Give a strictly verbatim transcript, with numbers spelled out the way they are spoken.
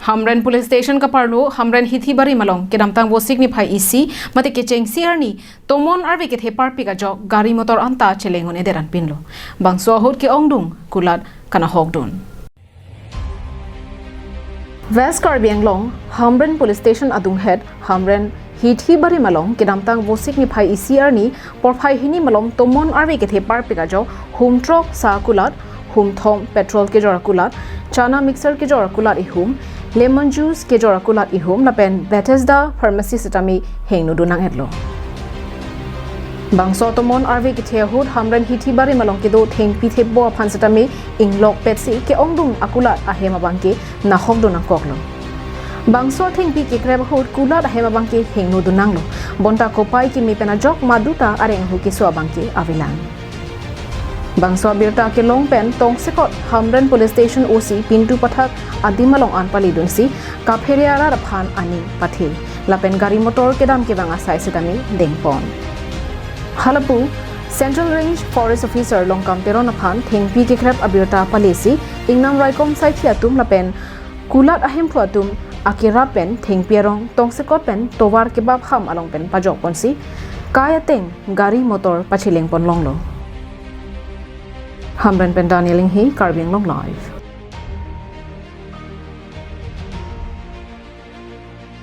Hamren Police Station kaparlo Hamren Hithi Barim along kedamtang Vosik niphai isi mate kechengsi arni tomon arve kethe parpik ajok gari motor anta cheleng un-edet anpinlo. Bangso ahut ke-ongdung kulat kanahokdun. West Karbi Anglong, Hamren Police Station adunghet, Hamren Hithi Barim along kedamtang Vosik niphai isi arni porphai hini malom tomon arve kethe parpik ajok hum throk sa kulat, hum thom petrol kejor kulat, chana mixer kejor kulat ihum, lemon juice kejor kulat ihum lapen Bethesda Pharmacy sitame hengno dun nang-etlo. Bangso tomon arve kethe ahut Hamren Hithi Barim along kedo thengpi thepbo aphan sitame inglok petsi ke-ongdung akulat ahem abangke nahokdun nangkoklo. Bangso thengpi kekrep ahut kulat ahem abangke hengno dun nanglo. Bonta kopai keme pen ajok maduta areng ahu keso abangke avelang. Bangso abirta kelong pen tongsekot Hamren Police Station O C Pintu Pathak adim along an palidunsi kaphere arat aphan aning pathe lapen gari motor kedam kevang asai sitame dengpon. Halapu Central Range Forest Officer Longkam Teron aphan thengpi kekrep abirta palisi ingnam raikom saithi atum lapen kulat ahemphu atum akerap pen thengpi arong tongsekot pen tovar kebap ham along pen pajokponsi kai ateng gari motor pachelengpon longlo. Hamren pen Daniel Inghi, Karbi Anglong Live.